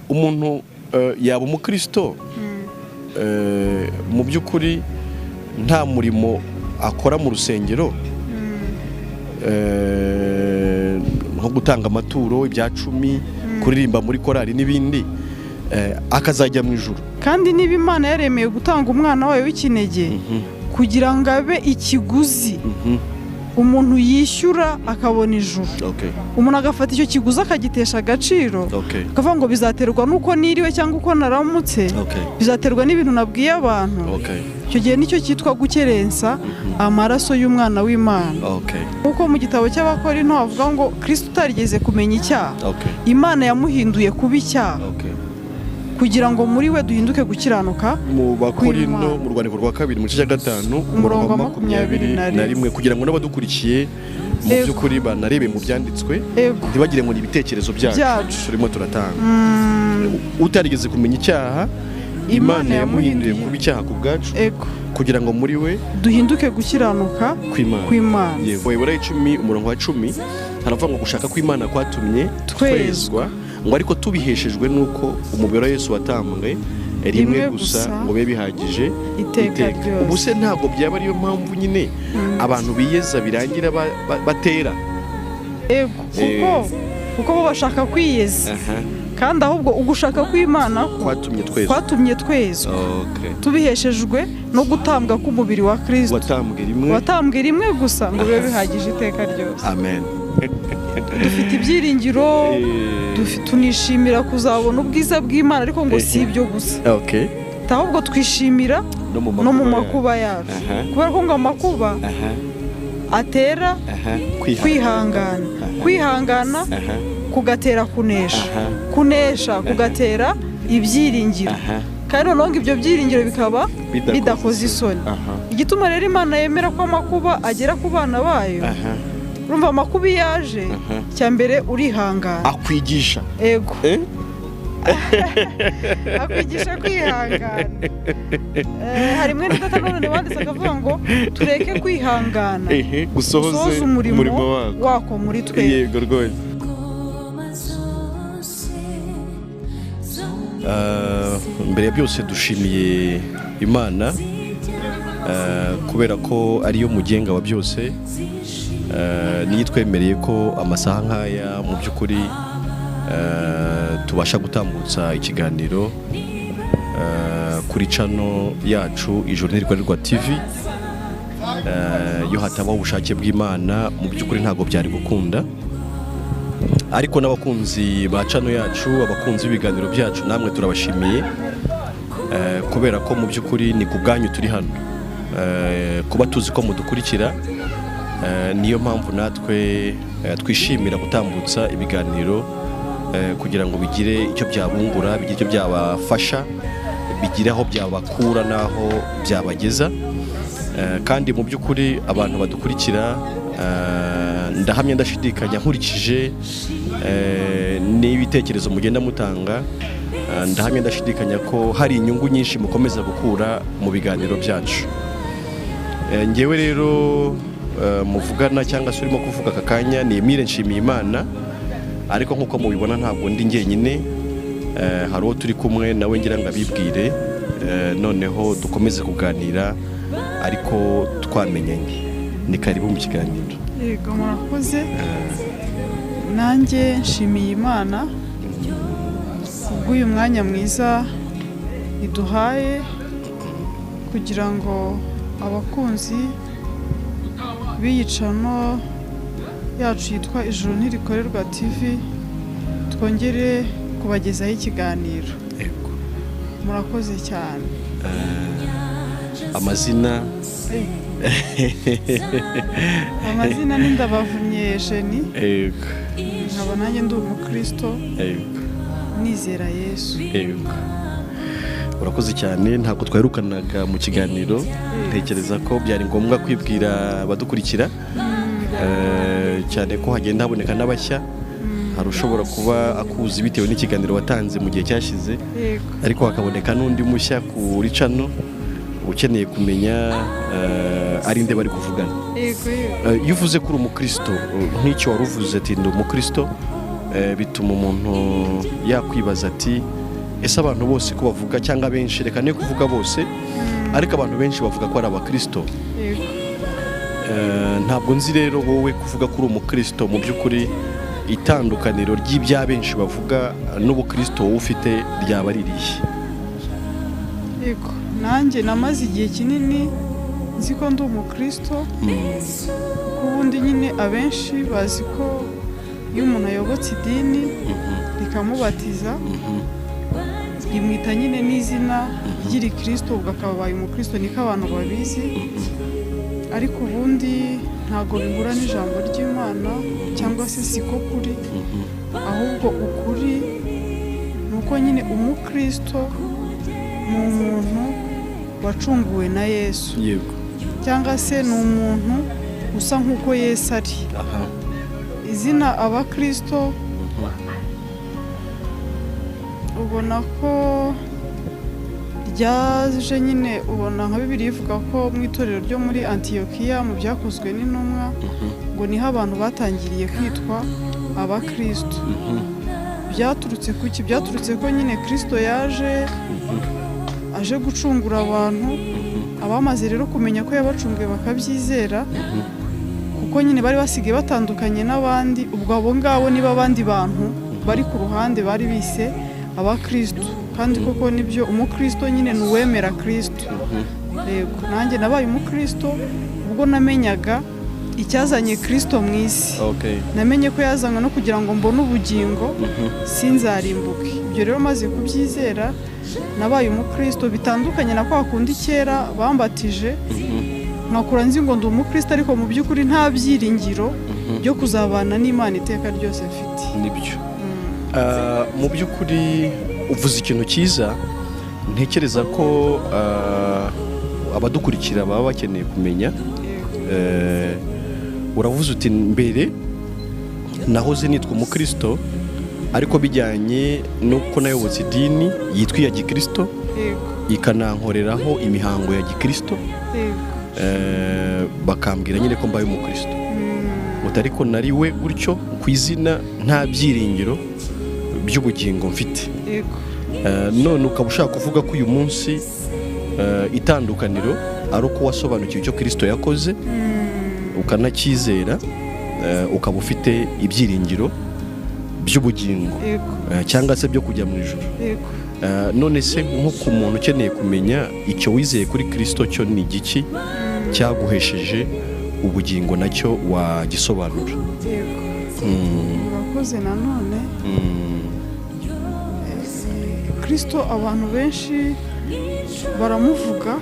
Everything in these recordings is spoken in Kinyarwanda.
Umuntu yaba umukristo mu by'ukuri nta murimo akora mu rusengero, nko gutanga amaturo, ibya cumi, kuririmba muri korali n'ibindi, akazajya mu ijuru? Kandi niba Imana yaremeye gutanga umwana wayo w'ikinege kugira ngo abe ikiguzi umuntu yishyura akabona ijuru, umuntu agafata icyo kiguzi akagitesha agaciro, akavuga ngo bizaterwa n'uko niriwe cyangwa uko naramutse, bizaterwa n'ibintu nabwiye abantu, icyo gihe nicyo cyitwa gukerensa amaraso y'umwana w'Imana. Kuko mu gitabo cy'Abakorinto havuga ngo Kirisito utarigeze kumenya icyaha, Imana yamuhinduye kuba icyaha kugira ngo muri we duhinduke gukiranuka Mu Bakorino, kw'Imana. mu rwandiko rwa kabiri, mu gice cya gatanu, umurongo umurongo wa 21, kugira ngo n'abadukurikiye mu by'ukuri banarebe mu byanditswe, ntibagire ngo ni ibitekerezo byacu Byacu. turimo turatanga. Utarigeze kumenya icyaha, Imana yamuhinduye kuba icyaha ku bwacu, kugira ngo muri we duhinduke gukiranuka kw'Imana. kw'Imana. Yego. Baheburayo 10, umurongo wa 10, haravuga ngo gushaka kw'Imana kwatumye twezwa, twezwa, ngo ariko tubiheshejwe n'uko umubiri wa Yesu watambwe rimwe rimwe gusa, gusa, ngo bibe bihagije iteka ryose. Ubu se ntabwo byaba ariyo mpamvu nyine abantu biyeza birangira batera? Ego, kuko bo bashaka kwiyeza, kandi ahubwo ugushaka kw'Imana ko kwatumye twezwa, kwatumye twezwa tubiheshejwe no gutambwa k'umubiri wa Kirisito watambwe rimwe, watambwe rimwe gusa ngo bibe bihagije iteka ryose. Amen. Dufite ibyiringiro, tunishimira kuzabona ubwiza bw'Imana, ariko ngo si ibyo gusa, ahubwo twishimira no mu no mu makuba makuba yacu, kubera ko ngo amakuba atera kwihangana, kwihangana, kwihangana kugatera kunesha, kunesha kugatera ibyiringiro, kandi noneho ngo ibyo byiringiro bikaba bidakoze bidakoze isoni. Igituma rero Imana yemera ko amakuba agera ku bana bayo, urumva amakuba iyo aje, icya mbere urihangana. Akwigisha. Ego. Eh? Akwigisha kwihangana. Hari mwene data none wanditse akavuga ngo tureke kwihangana, gusohoze gusohoze umurimo umurimo wako wako muri twe. Yego rwose. Mbere ya byose dushimiye Imana, kubera ko ariyo mugenga wa byose, niyo itwemereye ko amasaha nk'aya mu by'ukuri tubasha gutambutsa ikiganiro kuri channel yacu Ijuru Ntirikorirwa TV. Iyo hatabaho ubushake bw'Imana, mu by'ukuri ntabwo byari gukunda. Ariko n'abakunzi ba channel yacu, abakunzi b'ibiganiro byacu, namwe turabashimiye, kubera ko mu by'ukuri ni ku bwanyu turi hano. Kuba tuzi ko mudukurikira, niyo mpamvu natwe twishimira gutambutsa ibiganiro, kugira ngo bigire icyo byabungura, bigire icyo byabafasha, bigire aho byabakura n'aho byabageza. Kandi mu by'ukuri abantu badukurikira, ndahamya ndashidikanya, nkurikije n'ibitekerezo mugenda mutanga, ndahamya ndashidikanya ko hari inyungu nyinshi mukomeza gukura mu biganiro byacu. Ngewe rero muvugana cyangwa se urimo kuvuga aka kanya ni Emile Nshimiyimana, ariko nk'uko mubibona ntabwo ndi njyenyine, hari uwo turi kumwe nawe ngira ngo abibwire, noneho dukomeze kuganira ariko twamenyanye. Ni karibu mu kiganiro. Yego, murakoze. Nanjye nshimiye Imana kubw'uyu mwanya mwiza iduhaye kugira ngo abakunzi b'iyi channel yacu yitwa Ijuru Ntirikorerwa TV twongere kubagezaho ikiganiro. Murakoze cyane. Amazina? Amazina ni Ndabavunye Jeni, nkaba nanjye ndi umukristo, nizera Yesu. Yego, urakoze cyane. Ntabwo twaherukanaga mu kiganiro, ntekereza ko byari ngombwa kwibwira abadukurikira, cyane ko hagenda haboneka n'abashya. Hari ushobora kuba akuzi bitewe n'ikiganiro watanze mu gihe cyashize, ariko hakaboneka n'undi mushya kuri channel ukeneye kumenya ari nde bari kuvugana. Yego. Iyo uvuze ko uri umukristo, nk'icyo wari uvuze ati ndi umukristo. Bituma umuntu yakwibaza ati ese abantu bose ko bavuga, cyangwa benshi, reka ne kuvuga bose, ariko abantu benshi bavuga ko ari abakristo. Yego. Ntabwo nzi rero wowe kuvuga ko uri umukristo, mu by'ukuri itandukaniro ry'ibya benshi bavuga n'ubukristo wowe ufite ryaba ari irihe? Yego, nanjye namaze igihe kinini nzi ko ndi umukristo, kuko ubundi nyine abenshi bazi ko iyo umuntu ayobotse idini rikamubatiza, rimwita nyine n'izina ry'irikristo, ubwo akaba abaye umukristo, niko abantu babizi. Ariko ubundi ntabwo bihura n'ijambo ry'Imana, cyangwa se siko kuri. Ahubwo ukuri ni uko nyine umukristo ni umuntu wacunguwe na Yesu, cyangwa se ni umuntu usa nk'uko Yesu ari. Izina abakristo ubona ko ryaje nyine, ubona nka Bibiliya ivuga ko mu itorero ryo muri Antiyokiya mu Byakozwe n'Intumwa ngo niho abantu batangiriye kwitwa abakristo. Byaturutse kuki? Byaturutse ko nyine Kristo yaje aje gucungura abantu. Abamaze rero kumenya ko yabacunguye bakabyizera, kuko nyine bari basigaye batandukanye n'abandi, ubwo abo ngabo niba abandi bantu bari ku ruhande bari bise abakristo. Kandi koko nibyo, umukristo nyine ni uwemera Kristo. Yego, nanjye nabaye umukristo ubwo namenyaga icyazanye Kristo mu isi. Namenye ko yazanywe no kugira ngo mbone ubugingo, sinzarimbuke. Ibyo rero maze kubyizera nabaye umukristo, bitandukanye na kwa kundi kera bambatije nkakura nzi ngo ndi umukristo, ariko mu by'ukuri nta byiringiro byo kuzabana n'Imana iteka ryose mfite. Nibyo. Mu by'ukuri uvuze ikintu cyiza, ntekereza ko abadukurikira baba bakeneye kumenya. Uravuze uti mbere nahoze nitwa umukristo, ariko bijyanye n'uko nayobotse idini yitwa iya gikristo, ikanankoreraho imihango ya gikristo, bakambwira nyine ko mbaye umukristo, uti ariko nari we gutyo ku izina, nta byiringiro by'ubugingo mfite. None ukaba ushaka kuvuga ko uyu munsi itandukaniro ari uko wasobanukiwe icyo Kirisito yakoze, ukanacyizera, ukaba ufite ibyiringiro by'ubugingo, cyangwa se byo kujya mu ijuru. Yego. None se nko ku muntu ukeneye kumenya icyo wizeye kuri Kirisito, cyo ni igiki cyaguhesheje ubugingo, nacyo wagisobanura? Yego, urakoze nanone. Kirisito abantu benshi baramuvuga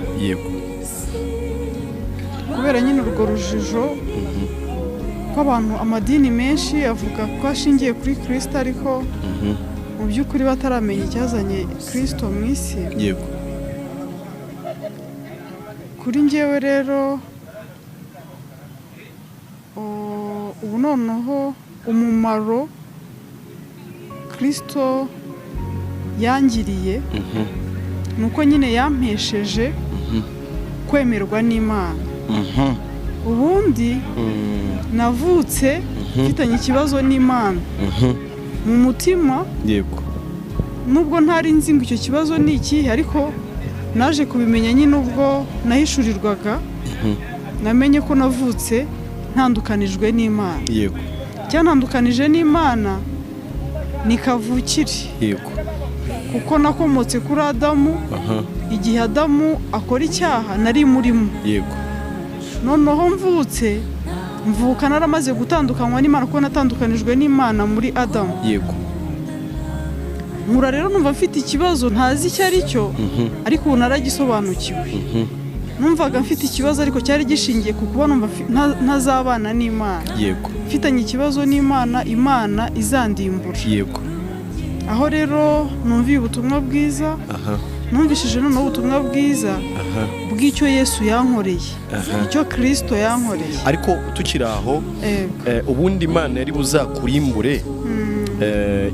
kubera nyine urwo rujijo ko abantu, amadini menshi avuga ko ashingiye kuri Kirisito, ariko mu by'ukuri bataramenya icyazanye Kirisito mu isi. Kuri njyewe rero, ubu noneho umumaro Kirisito yangiriye ni uko nyine yampesheje kwemerwa n'Imana. Ubundi navutse mfitanye ikibazo n'Imana mu mutima, nubwo ntari nzi ngo icyo kibazo ni ikihe, ariko naje kubimenya nyine ubwo nahishurirwaga. Namenye ko navutse ntandukanijwe n'Imana. Icyantandukanije n'Imana ni kavukire, kuko nakomotse kuri Adamu. Igihe Adamu akora icyaha nari murimo. Noneho mvutse, mvuka naramaze gutandukanywa n'Imana, kuko natandukanijwe n'Imana muri Adamu. Nkura rero numva mfite ikibazo ntazi icyo ari cyo, ariko ubu naragisobanukiwe. Numvaga mfite ikibazo, ariko cyari gishingiye ku kuba numva ntazabana n'Imana, mfitanye ikibazo n'Imana, Imana izandimbura. Aho rero numviye ubutumwa bwiza, numvishije noneho ubutumwa bwiza bw'icyo Yesu yankoreye, icyo Kirisito yankoreye. Ariko tukiri aho, ubundi Imana yari buzakurimbure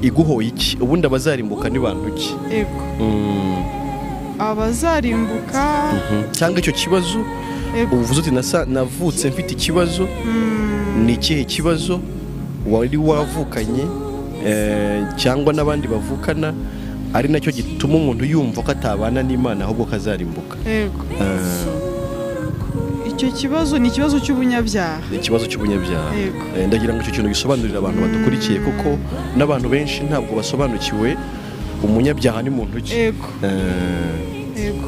iguhoye iki? Ubundi abazarimbuka ni bantu ki? Yego. Abazarimbuka, Cyangwa icyo kibazo uvuze uti navutse mfite ikibazo, ni ikihe kibazo wari wavukanye Cyangwa n'abandi bavukana, ari nacyo gituma umuntu yumva ko atabana n'Imana ahubwo ko azarimbuka. Yego. Icyo kibazo ni ikibazo cy'ubunyabyaha. Ni ikibazo cy'ubunyabyaha. Yego. Ndagira ngo icyo kintu gisobanurire abantu badukurikiye, kuko n'abantu benshi ntabwo basobanukiwe umunyabyaha ni muntu ki. Yego. Yego,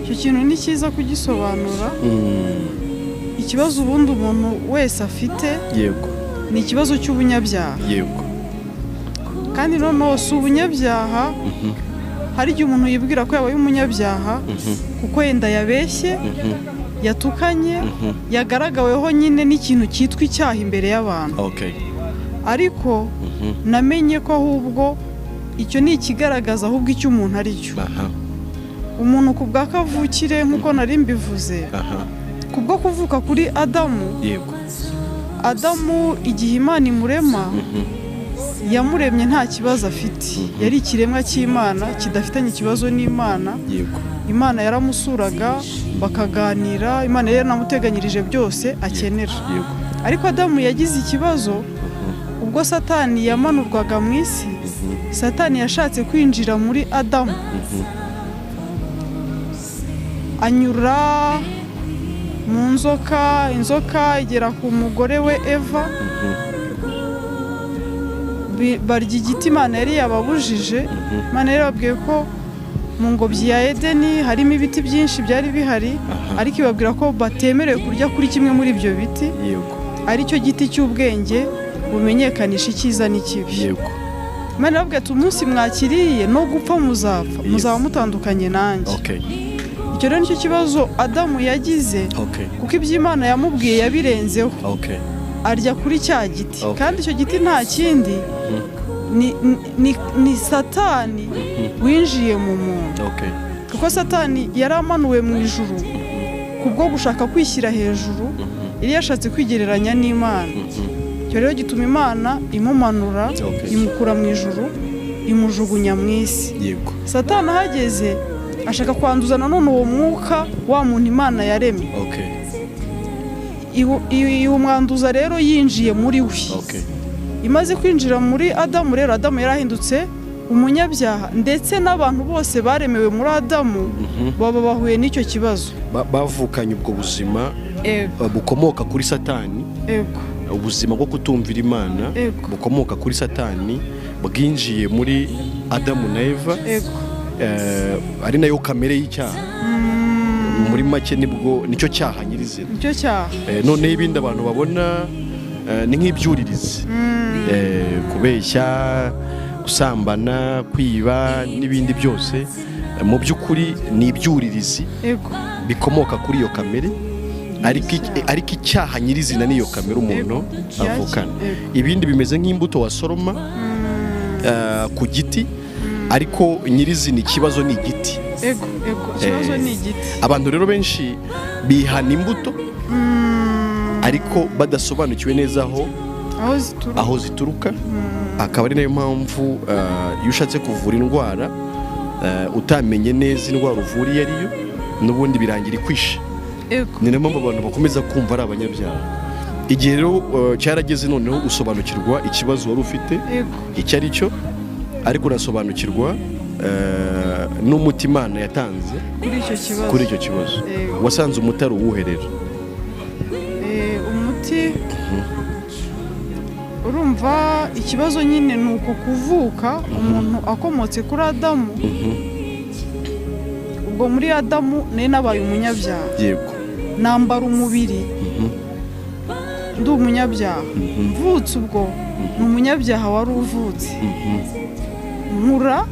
icyo kintu ni cyiza kugisobanura. Ikibazo ubundi umuntu wese afite ni ikibazo cy'ubunyabyaha. Kandi noneho si ubunyabyaha, hari igihe umuntu yibwira ko yabaye umunyabyaha kuko yenda yabeshye, yatukanye, yagaragaweho nyine n'ikintu cyitwa icyaha imbere y'abantu. Ariko namenye ko ahubwo icyo ni ikigaragaza ahubwo icyo umuntu ari cyo. Umuntu ku bwa kavukire, nk'uko nari mbivuze, kubwo kuvuka kuri Adamu, Adamu igihe Imana imurema, yamuremye nta kibazo afite. Yari ikiremwa cy'Imana kidafitanye ikibazo n'Imana. Imana yaramusuraga bakaganira, Imana yari yanamuteganyirije byose akenera. Ariko Adamu yagize ikibazo ubwo Satani yamanurwaga mu isi. Satani yashatse kwinjira muri Adamu, anyura mu nzoka, inzoka igera ku mugore we Eva. Barya igiti Imana yari yababujije. Imana yari yababwiye ko mu ngobyi ya Edeni harimo ibiti byinshi byari bihari, ariko ibabwira ko batemerewe kurya kuri kimwe muri ibyo biti, aricyo giti cy'ubwenge bumenyekanisha icyiza n'ikibi. Imana irababwira ati umunsi mwakiriye no gupfa muzapfa, muzaba mutandukanye nanjye. Icyo rero nicyo kibazo Adamu yagize, kuko ibyo Imana yamubwiye yabirenzeho, arya kuri cya giti. Kandi icyo giti nta kindi, ni Satani winjiye mu muntu, kuko Satani yari amanuwe mu ijuru kubwo gushaka kwishyira hejuru, yari yashatse kwigereranya n'Imana. Icyo rero gituma Imana imumanura, imukura mu ijuru, imujugunya mu isi. Satani ahageze ashaka kwanduza nanone uwo mwuka wa muntu Imana yaremye. Iwumwanduza rero yinjiye muri we. Imaze kwinjira muri Adamu rero, Adamu yarahindutse umunyabyaha, ndetse n'abantu bose baremewe muri Adamu baba bahuye n'icyo kibazo. Bavukanye ubwo buzima bukomoka kuri Satani, ubuzima bwo kutumvira Imana bukomoka kuri Satani bwinjiye muri Adamu na Eva, ari nayo kamere y'icyaha. Muri make nibwo nicyo cyaha nyirizina. Nicyo cyaha. Noneho ibindi abantu babona ni nk'ibyuririzi, kubeshya, gusambana, kwiba n'ibindi byose, mu by'ukuri ni ibyuririzi bikomoka kuri iyo kamere, ariko icyaha nyirizina niyo kamere umuntu avukana. Ibindi bimeze nk'imbuto wasoroma ku giti, ariko nyirizina ikibazo ni igiti. Ego, ikibazo ni igiti. Abantu rero benshi bihana imbuto ariko badasobanukiwe neza aho aho zituruka, aho zituruka. Akaba ari nayo mpamvu iyo ushatse kuvura indwara utamenye neza indwara uvura iyo ariyo, n'ubundi birangira ikwishe. Ni nayo mpamvu abantu bakomeza kumva ari abanyabyaha. Igihe rero cyarageze noneho usobanukirwa ikibazo wari ufite icyo ari cyo, ariko unasobanukirwa n'umuti Imana yatanze kuri icyo kibazo. Kuri icyo kibazo. Wasanze umuti ari uwuhe rero? Umuti, urumva ikibazo nyine ni uko kuvuka umuntu akomotse kuri Adamu. Ubwo muri Adamu nari nabaye umunyabyaha, nambara umubiri ndi umunyabyaha, mvutse ubwo ni umunyabyaha wari uvutse. Nkura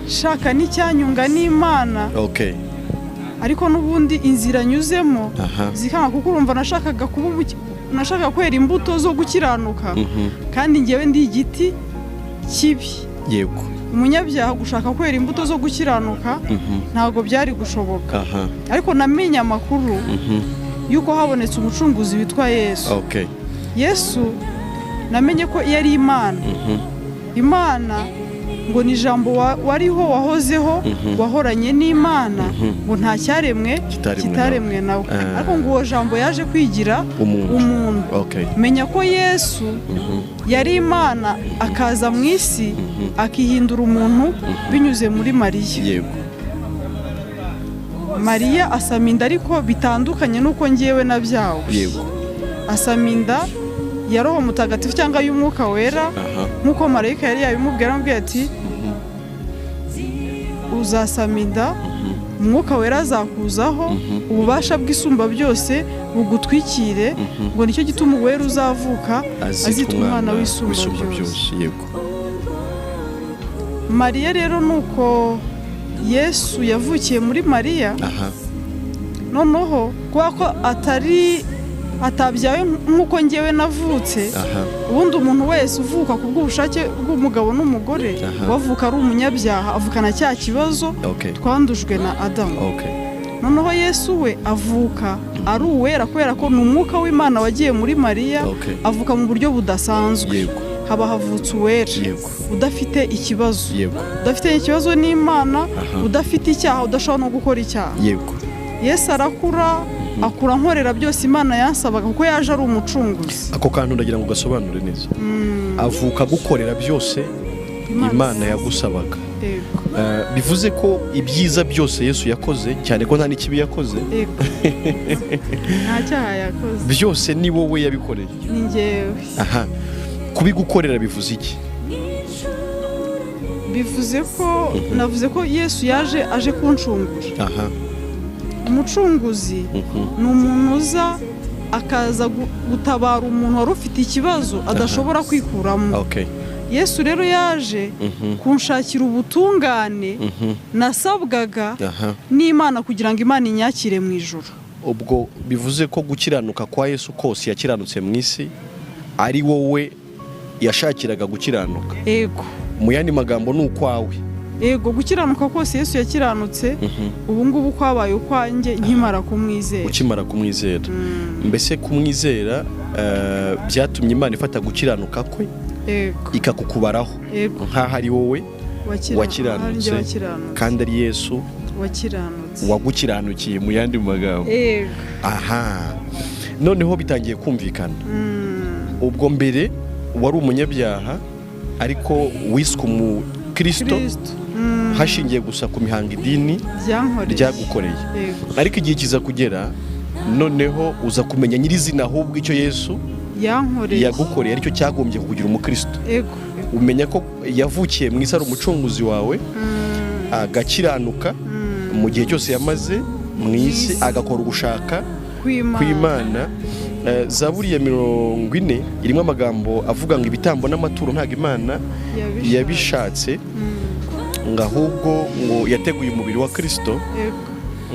shaka n'icyanyunga n'Imana, ariko n'ubundi inzira nyuzemo zikanga, kuko urumva nashakaga kuba nashakaga kwera imbuto zo gukiranuka, kandi ngewe ndi igiti kibi, umunyabyaha. Gushaka kwera imbuto zo gukiranuka ntabwo byari gushoboka. Ariko namenye amakuru y'uko habonetse umucunguzi witwa Yesu. Yesu namenye ko yari Imana. Imana Ngo ni ijambo wariho, wahozeho, wahoranye n'Imana, ngo nta cyaremwe Kitaremwe. kitaremwe nawe. Ah. Ariko ngo uwo jambo yaje kwigira umuntu. Umuntu. Menya ko Yesu yari Imana, akaza mu isi, akihindura umuntu binyuze muri Mariya. Mariya asama inda, ariko bitandukanye n'uko ngewe nabyawe. Asama inda ya Roho Mutagatifu cyangwa y'Umwuka Wera, nk'uko marayika yari yabimubwira, aramubwira ati: "Uzasama inda, Umwuka Wera azakuzaho, ububasha bw'Isumba byose bugutwikire," ngo nicyo gituma uwera uzavuka azitwa Umwana w'Isumba byose. Byose, yego. Mariya rero, ni uko Yesu yavukiye muri Mariya. Noneho kubera ko atari atabyawe nk'uko ngewe navutse, ubundi umuntu wese uvuka ku bw'ubushake bw'umugabo n'umugore, wavuka ari umunyabyaha, avukana cya kibazo twandujwe na Adamu. Noneho Yesu we avuka ari uwera, kubera ko ni Umwuka w'Imana wagiye muri Mariya, avuka mu buryo budasanzwe. Haba havutse uwera, udafite ikibazo, udafite ikibazo n'Imana, udafite icyaha, udashobora no gukora icyaha. Yesu arakura, akura nkorera byose Imana yansabaga, kuko yaje ari umucunguzi. Ako kantu ndagira ngo gasobanure neza. Avuka gukorera byose Imana yagusabaga. Yego. Bivuze ko ibyiza byose Yesu yakoze, cyane ko nta n'ikibi yakoze, Yego, nta cyaha yakoze. byose ni wowe yabikoreye. Ni njyewe. Aha, kubigukorera bivuze iki? Bivuze ko navuze ko Yesu yaje aje kuncungura. Umucunguzi ni umuntu uza akaza gutabara umuntu wari ufite ikibazo adashobora kwikuramo. Yesu rero yaje kunshakira ubutungane nasabwaga n'Imana kugira ngo Imana inyakire mu ijuru. Ubwo bivuze ko gukiranuka kwa Yesu kose yakiranutse mu isi, ari wowe yashakiraga gukiranuka. Ego. Mu yandi magambo, ni ukwawe. Ego, gukiranuka kose Yesu yakiranutse, ubu ngubu kwabaye ukwanjye nkimara kumwizera. Ukimara kumwizera. Mbese kumwizera byatumye Imana ifata gukiranuka kwe ikakukubaraho nk'aho ari wowe wakiranutse, ari njye wakiranutse, kandi ari Yesu wakiranutse, wagukiranukiye, mu yandi magambo. Ego. Aha noneho bitangiye kumvikana. Ubwo mbere wari umunyabyaha, ariko wiswe umukristo Kristo. Hashingiye gusa ku mihango idini ryankoreye, ryagukoreye. Yego. Ariko igihe kiza kugera, noneho uza kumenya nyirizina ahubwo icyo Yesu yankoreye, yagukoreye, aricyo cyagombye kukugira umukristo. Ego. Umenya ko yavukiye mu isi ari umucunguzi wawe, agakiranuka mu gihe cyose yamaze mu isi, isi. agakora ugushaka kw'Imana. kw'Imana. Zaburi ya 40 irimo amagambo avuga ngo ibitambo n'amaturo ntabwo Imana yabishatse, yabishatse, ngo ahubwo ngo yateguye umubiri wa Kirisito,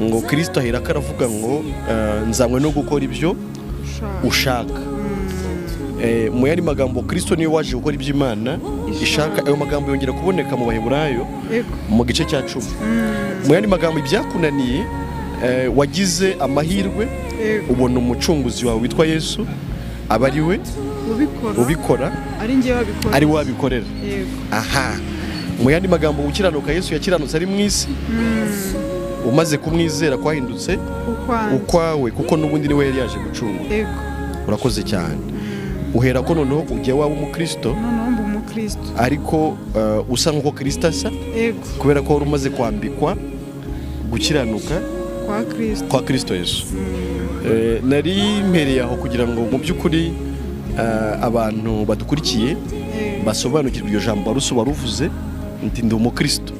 ngo Kirisito ahera ko aravuga ngo nzanywe no gukora ibyo ushaka. Ushaka. Mu yandi magambo, Kirisito niwe waje gukora ibyo Imana ishaka. Ayo magambo yongera kuboneka mu Baheburayo mu gice cya 10. Mu yandi magambo, ibyakunaniye, wagize amahirwe ubona umucunguzi wawe witwa Yesu, aba ari we ubikora, ubikora, ari njye wabikora, ari we wabikorera. Yego. Aha, mu yandi magambo, gukiranuka Yesu yakiranutse ari mu isi, umaze kumwizera kwahindutse ukwanjye, ukwawe, kuko n'ubundi niwe yari yaje gucungura. Yego. Urakoze cyane. Uhera ko noneho ujya waba umukristo. Noneho mba umukristo. Ariko usa nk'uko Kirisito asa, kubera ko wari umaze kwambikwa gukiranuka kwa Kristo. Kwa Kirisito Yesu. Nari mpereye aho kugira ngo mu by'ukuri abantu badukurikiye basobanukirwe iryo jambo wari uvuze nti "Ndi umukristo",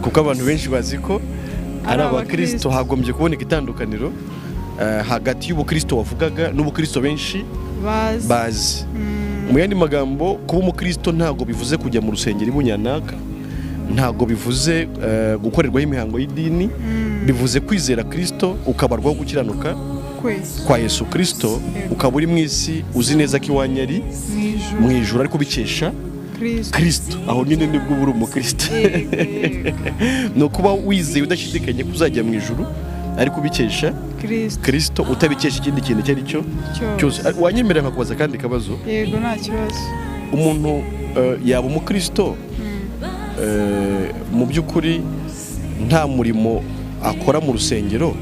kuko abantu benshi bazi ko ari ari abakristo. abakristo. Hagombye kuboneka itandukaniro hagati y'ubukristo wavugaga n'ubukristo benshi bazi. Bazi. Mu yandi magambo, kuba umukristo ntabwo bivuze kujya mu rusengero i Bunyanaka, ntabwo bivuze gukorerwaho imihango y'idini. Bivuze kwizera Kirisito, ukabarwaho gukiranuka kwe, kwa Yesu Kirisito, ukaba uri mu isi uzi neza ko iwanyu ari mu ijuru, mu ijuru, ariko ubikesha Kristo. Kirisito. Aho nyine nibwo uba uri umukristo. Yego, yego. Ni ukuba wizeye udashidikanya ko uzajya mu ijuru, ariko ubikesha Kristo. Kirisito, utabikesha ikindi kintu icyo ari cyo cyose. Wanyemerera nkakubaza akandi kabazo? Yego, nta kibazo. Umuntu yaba umukristo mu by'ukuri nta murimo akora mu rusengero,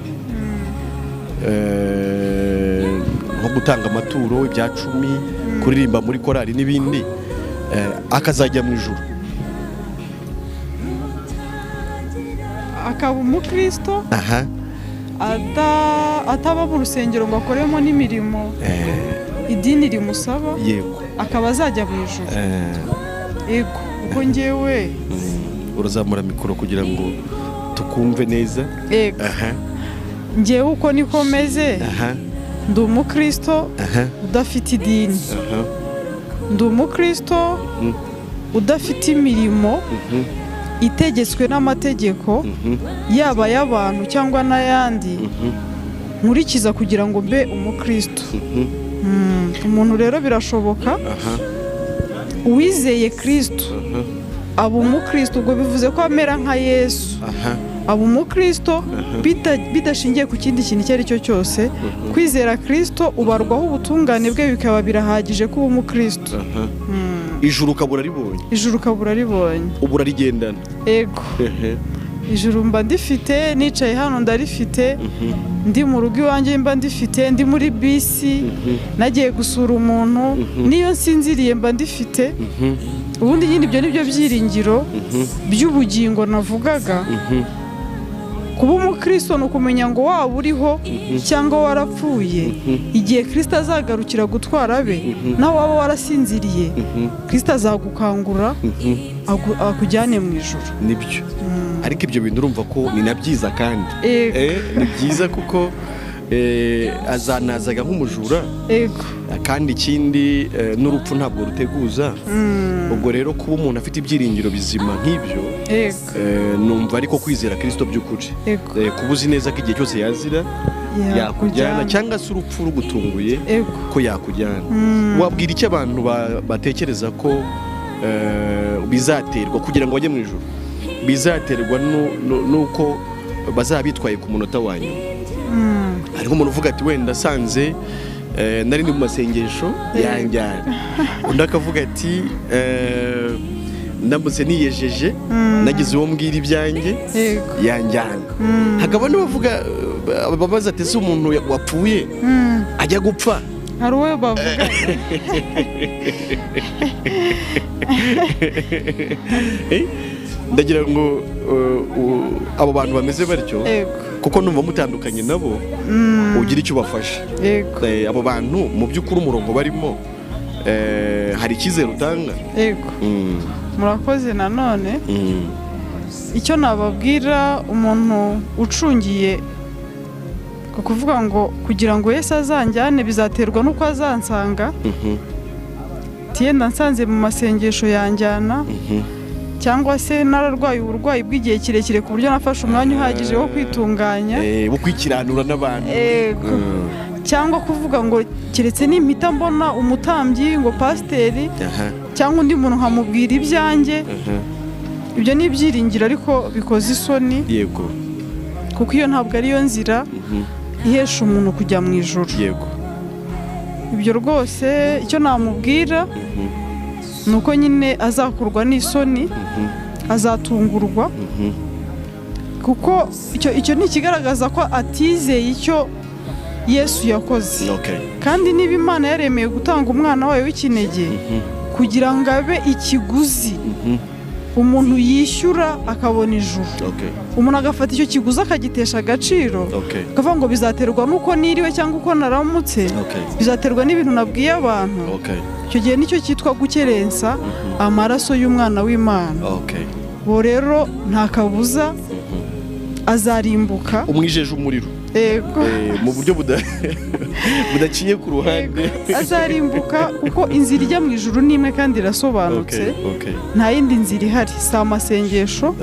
nko gutanga amaturo, ibya cumi, kuririmba muri korali n'ibindi, akazajya mu ijuru? Akaba umukristo ataba mu rusengero ngo akoremo n'imirimo idini rimusaba, akaba azajya mu ijuru. Yego, kuko njyewe Urazamura mikoro kugira ngo tukumve neza. Yego. Njyewe uko niko meze, ndi umukristo udafite idini, ndi umukristo udafite imirimo itegetswe n'amategeko, yaba ay'abantu cyangwa n'ayandi, nkurikiza kugira ngo mbe umukristo. Umuntu rero birashoboka, uwizeye Kristo aba umukristo, ubwo bivuze ko amera nka Yesu, aba umukristo bidashingiye ku kindi kintu icyo ari cyo cyose. Kwizera Kristo ubarwaho ubutungane bwe, bikaba birahagije kuba umukristo. Ijuru ukabura ribonye. Ijuru ukabura ribonye. Ubu urarigendana. Ego. Ijuru mba ndifite, nicaye hano ndarifite, ndi mu rugo iwanjye mba ndifite, ndi muri bisi nagiye gusura umuntu, niyo nsinziriye mba ndifite. Ubundi nyine ibyo nibyo byiringiro by'ubugingo navugaga. Kuba umukristo ni ukumenya ngo waba uriho cyangwa warapfuye, igihe Kristo azagarukira gutwara abe, nawe waba warasinziriye, Kristo azagukangura akujyane mu ijuru. Nibyo. Ariko ibyo bintu urumva ko ni na byiza kandi. Ni byiza kuko azanazaga nk'umujura. Kandi ikindi, n'urupfu ntabwo ruteguza. Ubwo rero kuba umuntu afite ibyiringiro bizima nk'ibyo, numva ariko kwizera Kristo by'ukuri, kuba uzi neza ko igihe cyose yazira yakujyana, cyangwa se urupfu rugutunguye ko yakujyana. Wabwira icyo abantu batekereza ko bizaterwa kugira ngo bajye mu ijuru, bizaterwa n'uko bazaba bitwaye ku munota wa nyuma? Hariho umuntu uvuga ati wenda asanze nari ndi mu masengesho yanjyana, undi akavuga ati ndamutse niyejeje nagize uwo mbwira ibyanjye yanjyana. Hakaba n'abavuga babaza ati ese umuntu wapfuye ajya gupfa? Hari uwo bavuga. Ndagira ngo abo bantu bameze batyo, kuko numva mutandukanye nabo, ugira icyo ubafasha. Abo bantu mu by'ukuri umurongo barimo, hari icyizere utanga? Yego. Murakoze nanone. Icyo nababwira umuntu ucungiye ku kuvuga ngo kugira ngo Yesu azanjyane bizaterwa n'uko azansanga, tiyenda nsanze mu masengesho yanjyana, cyangwa se nararwaye uburwayi bw'igihe kirekire ku buryo nafashe umwanya uhagije wo kwitunganya, wo kwikiranura n'abantu, cyangwa kuvuga ngo keretse nimpita mbona umutambyi ngo pasiteri cyangwa undi muntu nkamubwira ibyanjye, ibyo ni ibyiringiro ariko bikoze isoni. Yego. Kuko iyo ntabwo ariyo nzira ihesha umuntu kujya mu ijuru. Yego. Ibyo rwose icyo namubwira nuko nyine azakurwa n'isoni, azatungurwa, kuko icyo ni ikigaragaza ko atizeye icyo Yesu yakoze. Kandi niba Imana yaremeye gutanga umwana wayo w'ikinege kugira ngo abe ikiguzi umuntu yishyura akabona ijuru, umuntu agafata icyo kiguzi akagitesha agaciro, akavuga ngo bizaterwa n'uko niriwe cyangwa uko naramutse, bizaterwa n'ibintu nabwiye abantu, icyo gihe nicyo cyitwa gukerensa amaraso y'umwana w'Imana. Bo rero nta kabuza azarimbuka. Umwijeje umuriro. Mu buryo budaciye ku ruhande. Azarimbuka kuko inzira ijya mu ijuru ni imwe kandi irasobanutse. Nta yindi nzira ihari, si amasengesho,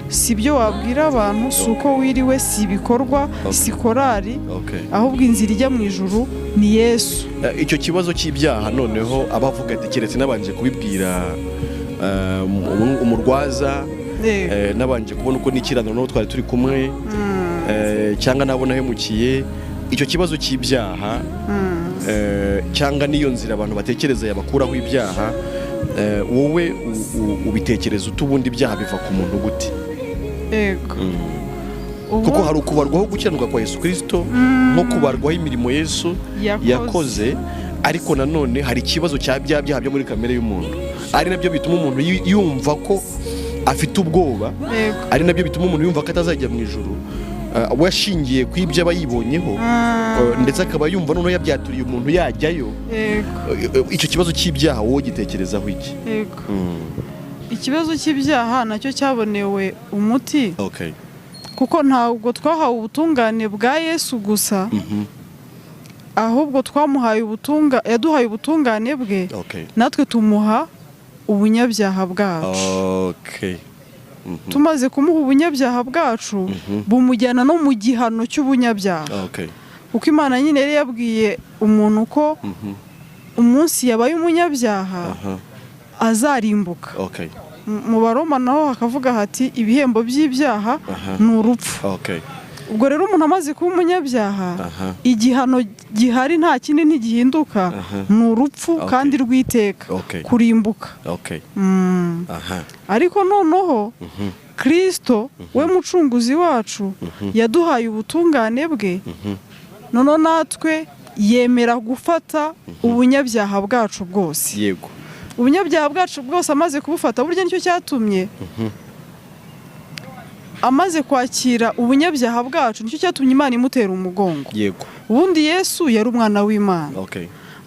si ibyo wabwira abantu, si uko wiriwe, si ibikorwa, si korari, ahubwo inzira ijya mu ijuru ni Yesu. Icyo kibazo cy'ibyaha noneho abavuga ati keretse nabanje kubibwira umurwaza, nabanje kubona uko nikiranura n'uwo twari turi kumwe, cyangwa nabona ahemukiye. Icyo kibazo cy'ibyaha, cyangwa n'iyo nzira abantu batekereza yabakuraho ibyaha, Wowe ubitekereza ute? Ubundi ibyaha biva ku muntu gute? Yego. Kuko hari ukubarwaho gukiranuka kwa Yesu Kirisito nko kubarwaho imirimo Yesu yakoze, ariko nanone hari ikibazo cya bya byaha byo muri kamere y'umuntu, ari nabyo bituma umuntu yumva ko afite ubwoba, ari nabyo bituma umuntu yumva ko atazajya mu ijuru. We ashingiye ku ibyo aba yibonyeho, ndetse akaba yumva noneho yabyaturiye umuntu yajyayo. Icyo kibazo cy'ibyaha wowe gitekerezaho iki? Yego. Ikibazo cy'ibyaha nacyo cyabonewe umuti, kuko ntabwo twahawe ubutungane bwa Yesu gusa, ahubwo twamuhaye ubutunga yaduhaye ubutungane bwe, natwe tumuha ubunyabyaha bwacu. Tumaze kumuha ubunyabyaha bwacu, bumujyana no mu gihano cy'ubunyabyaha, kuko Imana nyine yari yabwiye umuntu ko umunsi yabaye umunyabyaha azarimbuka. Mu Baroma naho hakavuga hati: "Ibihembo by'ibyaha ni urupfu." Ubwo rero umuntu amaze kuba umunyabyaha, igihano gihari nta kindi, ntigihinduka, ni urupfu kandi rw'iteka, kurimbuka. Ariko noneho Kirisito we mucunguzi wacu yaduhaye ubutungane bwe, noneho natwe yemera gufata ubunyabyaha bwacu bwose. Ubunyabyaha bwacu bwose amaze kubufata, burya nicyo cyatumye amaze kwakira ubunyabyaha bwacu, nicyo cyatumye Imana imutera umugongo. Ubundi Yesu yari umwana w'Imana,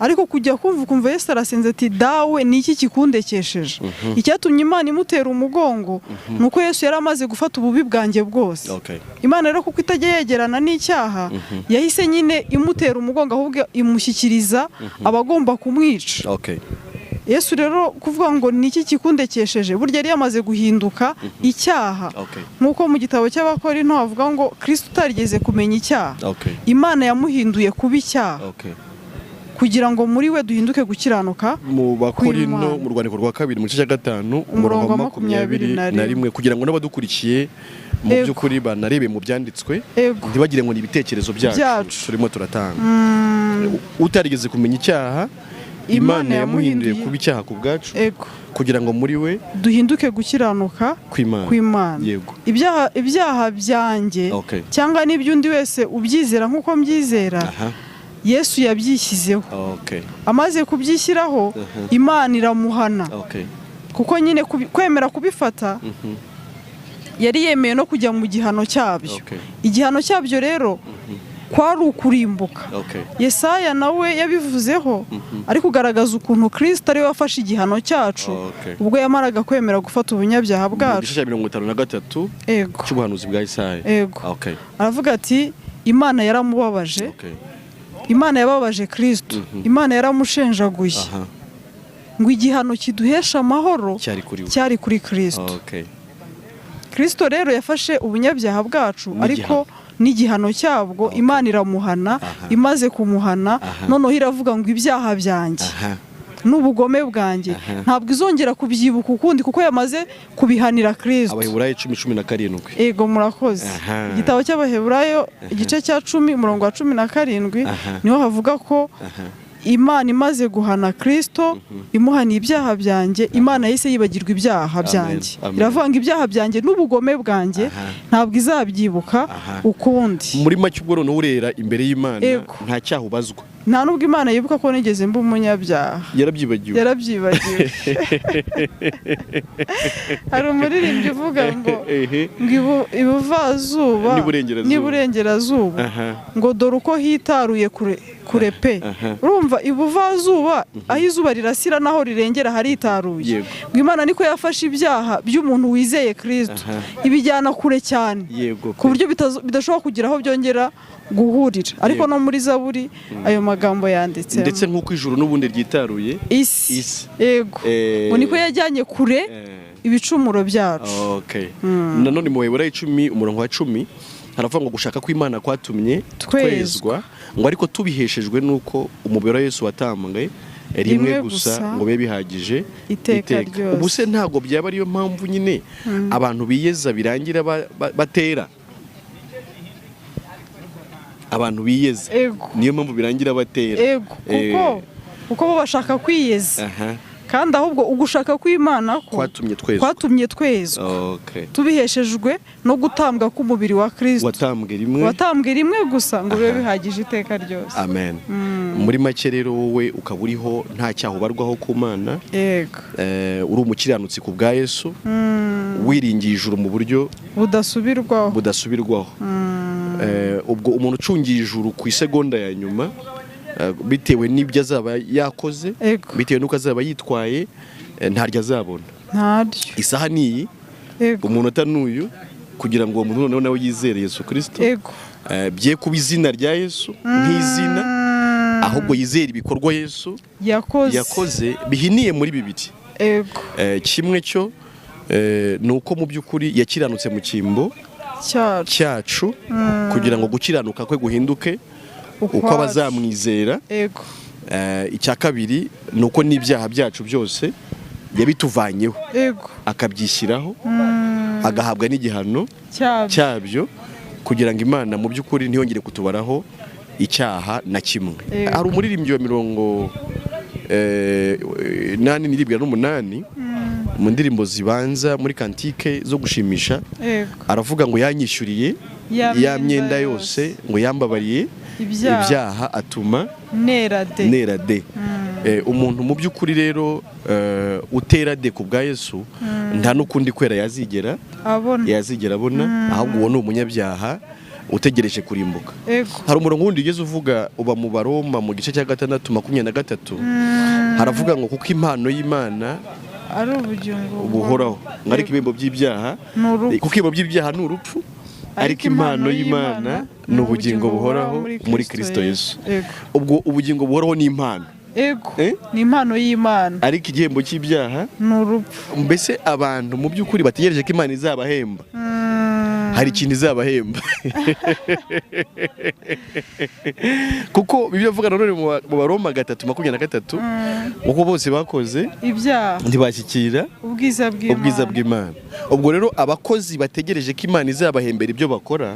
ariko kujya kumva ukumva Yesu arasenze ati: "Dawe, ni iki kikundekesheje?" Icyatumye Imana imutera umugongo ni uko Yesu yari amaze gufata ububi bwanjye bwose. Imana rero, kuko itajya yegerana n'icyaha, yahise nyine imutera umugongo, ahubwo imushyikiriza abagomba kumwica. Yesu rero kuvuga ngo: "Ni iki kikundekesheje?" burya yari yamaze guhinduka icyaha, nk'uko mu gitabo cy'Abakorinto havuga ngo Kirisito utarigeze kumenya icyaha, Imana yamuhinduye kuba icyaha kugira ngo muri we duhinduke gukiranuka Mu Bakorino, kw'Imana. mu rwandiko rwa kabiri, mu gice cya 5, umurongo wa 21, kugira ngo n'abadukurikiye mu by'ukuri banarebe mu byanditswe, ntibagire ngo ni ibitekerezo byacu Byacu. turimo turatanga. Utarigeze kumenya icyaha, Imana Imana yamuhinduye yamuhinduye kuba icyaha ku bwacu, kugira ngo muri we duhinduke gukiranuka kw'Imana. kw'Imana. Ibyaha byanjye cyangwa n'iby'undi wese ubyizera nk'uko mbyizera, Yesu yabyishyizeho. Amaze kubyishyiraho, Imana iramuhana, kuko nyine kwemera kubifata yari yemeye no kujya mu gihano cyabyo. Igihano cyabyo rero kwari ukurimbuka. Yesaya nawe yabivuzeho ari kugaragaza ukuntu Kirisito ariwe wafashe igihano cyacu ubwo yamaraga kwemera gufata ubunyabyaha Mu bwacu. gice cya 53 cy'ubuhanuzi bwa Isaya. Ego. Aravuga ati: "Imana yaramubabaje." Imana yababaje Kirisito, Imana yaramushenjaguye, ngo igihano kiduhesha amahoro cyari kuri we. Cyari kuri Kirisito. Kirisito rero yafashe ubunyabyaha bwacu, N'igihano. ariko n'igihano cyabwo. Imana iramuhana. Imaze kumuhana, noneho iravuga ngo: "Ibyaha byanjye n'ubugome bwanjye ntabwo izongera kubyibuka ukundi," kuko yamaze kubihanira Kirisito. Abaheburayo 10:17. Ego, murakoze. Igitabo cy'Abaheburayo, igice cya 10, umurongo wa 17, niho havuga ko Imana imaze guhana Kirisito, imuhaniye ibyaha byanjye, Imana yahise yibagirwa ibyaha byanjye. Amen. Iravuga ngo: "Ibyaha byanjye n'ubugome bwanjye ntabwo izabyibuka ukundi." Muri make, ubwo noneho urera imbere y'Imana, nta cyaha ubazwa. Nta nubwo Imana yibuka ko nigeze mba umunyabyaha. Yarabyibagiwe. Yarabyibagiwe. Hari umuririmbyi uvuga ngo ngo ibuvazuba N'iburengerazuba. n'iburengerazuba, ngo dore uko hitaruye kure kure pe. Urumva, ibuvazuba aho izuba rirasira naho rirengera haritaruye. Ngo Imana niko yafashe ibyaha by'umuntu wizeye Kirisito, ibijyana kure cyane, ku buryo bidashobora kugira aho byongera guhurira. Ariko no muri Zaburi ayo magambo yanditse. Ndetse nk'uko ijuru n'ubundi ryitaruye isi. Isi. Yego. Ngo niko yajyanye kure ibicumuro byacu. Nanone mu Baheburayo 10, umurongo wa 10, haravuga ngo gushaka kw'Imana kwatumye Twezwa. twezwa, ngo ariko tubiheshejwe n'uko umubiri wa Yesu watambwe rimwe Rimwe gusa, gusa, ngo bibe bihagije iteka ryose. Ubu se ntabwo byaba ariyo mpamvu nyine abantu biyeza birangira batera? Abantu biyeza, niyo mpamvu birangira batera. Ego, kuko bo bashaka kwiyeza. Kandi ahubwo ugushaka kw'Imana ko kwatumye twezwa. Kwatumye twezwa tubiheshejwe no gutambwa k'umubiri wa Kristo, watambwe rimwe, watambwe rimwe gusa ngo bibe bihagije iteka ryose. Amen. Muri make rero, wowe ukaba uriho nta cyaha ubarwaho ku Mana, Yego. Uri umukiranutsi ku bwa Yesu, wiringiye ijuru mu buryo budasubirwaho. Budasubirwaho. Ubwo umuntu ucungiye ijuru ku isegonda ya nyuma, bitewe n'ibyo azaba yakoze, bitewe n'uko azaba yitwaye, ntaryo azabona. Ntaryo. Isaha ni iyi, umunota n'uyu, kugira ngo uwo muntu noneho nawe yizere Yesu Kirisito, bye kuba izina rya Yesu nk'izina, ahubwo yizere ibikorwa Yesu yakoze, yakoze bihiniye muri bibiri. Kimwe cyo ni uko mu by'ukuri yakiranutse mu cyimbo cyacu, cyacu, kugira ngo gukiranuka kwe guhinduke uko ukwacu. abazamwizera. Icya kabiri ni uko n'ibyaha byacu byose yabituvanyeho, akabyishyiraho, agahabwa n'igihano cyabyo, cyabyo, kugira ngo Imana mu by'ukuri ntiyongere kutubaraho icyaha na kimwe. Hari umuririmbyi wa 88n'umunani, mu ndirimbo zibanza muri cantique zo gushimisha, aravuga ngo yanyishyuriye ya ya myenda yose, ngo yambabariye ibyaha, ibyaha, atuma nera de. Nera de. Umuntu mu by'ukuri rero utera de ku bwa Yesu, nta n'ukundi kwera yazigera abona, yazigera abona, ahubwo uwo ni umunyabyaha utegereje kurimbuka. Hari umurongo wundi ugeze uvuga, uba mu Baroma mu gice cya 6, 23, haravuga ngo kuko impano y'Imana ari ubugingo buhoraho, ngo ariko ibihembo by'ibyaha ni urupfu. Kuko ibihembo by'ibyaha ni urupfu, ariko impano y'Imana ni ubugingo buhoraho muri Kristo Yesu. Ubwo ubugingo buhoraho ni impano. Eh? Ni impano y'Imana. Ariko igihembo cy'ibyaha ni urupfu. Mbese abantu mu by'ukuri bategereje ko Imana izabahemba, hari ikintu izabahemba, kuko Bibiliya ivuga nanone mu Baroma 3:23, uko bose bakoze ibyaha, ntibashyikira ubwiza bw'Imana. Ubwiza bw'Imana. Ubwo rero abakozi bategereje ko Imana izabahembera ibyo bakora,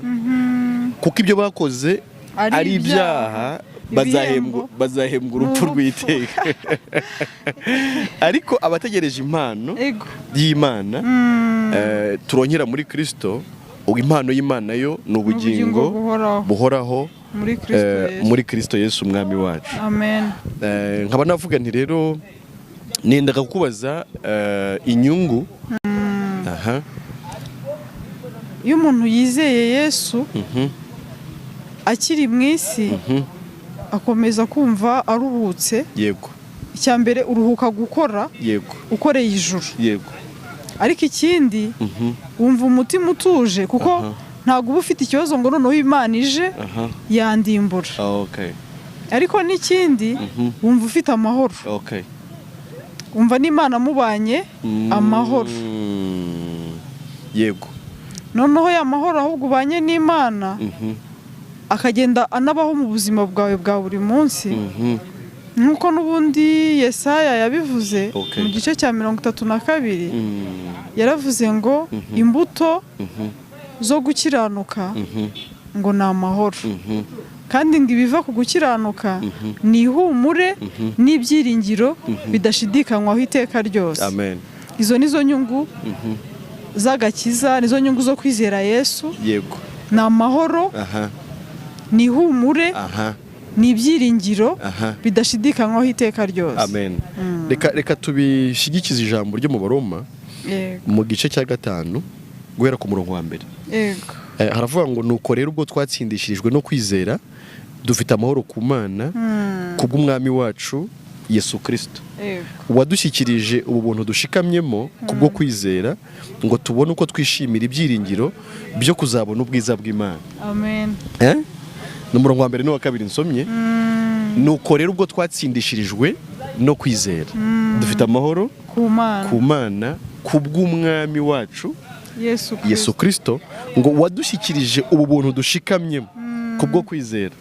kuko ibyo bakoze ari ari ibyaha, bazahembwa, ibihembo bazahembwa urupfu ni urupfu. rw'iteka. Ariko abategereje impano y'Imana turonkera muri Kristo, ubwo impano y'Imana yo ni ubugingo buhoraho buhoraho muri Kristo Yesu. Muri Kristo Yesu umwami wacu. Amen. Nkaba navuga nti rero nendaga kukubaza inyungu aha. Iyo umuntu yizeye Yesu akiri mu isi, akomeza kumva aruhutse. Icya mbere, uruhuka gukora ukoreye ijuru. Ariko ikindi, wumva umutima utuje, kuko ntabwo uba ufite ikibazo ngo noneho Imana ije yandimbura. Ariko n'ikindi, wumva ufite amahoro, wumva n'Imana mubanye amahoro. Noneho ya mahoro ahubwo ubanye n'Imana akagenda anabaho mu buzima bwawe bwa buri munsi, nk'uko n'ubundi Yesaya yabivuze mu gice cya 32. Yaravuze ngo imbuto zo gukiranuka ngo ni amahoro, kandi ngo ibiva ku gukiranuka ni ihumure n'ibyiringiro bidashidikanywaho iteka ryose. Amen. Izo ni zo nyungu z'agakiza, nizo nyungu zo kwizera Yesu. Ni amahoro, ni ihumure, ni ibyiringiro bidashidikanywaho iteka ryose. Amen. Reka tubishyigikize ijambo ryo mu Baroma mu gice cya 5, guhera ku murongo wa mbere. Haravuga ngo nuko rero ubwo twatsindishirijwe no kwizera, dufite amahoro ku Mana kubw'umwami wacu Yesu Kirisito, wadushyikirije ubu buntu dushikamyemo kubwo kwizera, ngo tubone uko twishimira ibyiringiro byo kuzabona ubwiza bw'Imana. Amen. Eh? Ni umurongo wa mbere n'uwa kabiri nsomye. Nuko rero ubwo twatsindishirijwe no kwizera, dufite amahoro ku Mana ku Mana kubw'umwami wacu Yesu Yesu Kristo, Kirisito, ngo wadushyikirije ubu buntu dushikamyemo kubwo kwizera,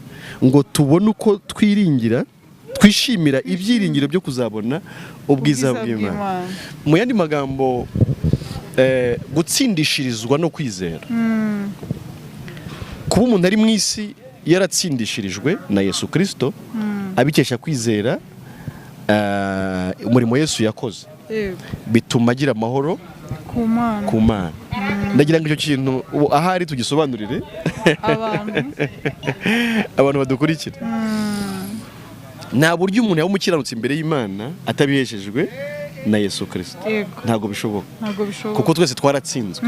ngo tubone uko twiringira, twishimira ibyiringiro byo kuzabona ubwiza bw'Imana. Mu yandi magambo, gutsindishirizwa no kwizera, kuba umuntu ari mu isi yaratsindishirijwe na Yesu Kirisito abikesha kwizera. Umurimo Yesu yakoze Yego. bituma agira amahoro Ku Mana. ku Mana. Ndagira ngo icyo kintu ubu ahari tugisobanurire abantu abantu badukurikira. Nta buryo umuntu yaba umukiranutsi imbere y'Imana atabiheshejwe na Yesu Kristo. Yego. Ntabwo bishoboka. Ntabwo bishoboka. Kuko twese twaratsinzwe.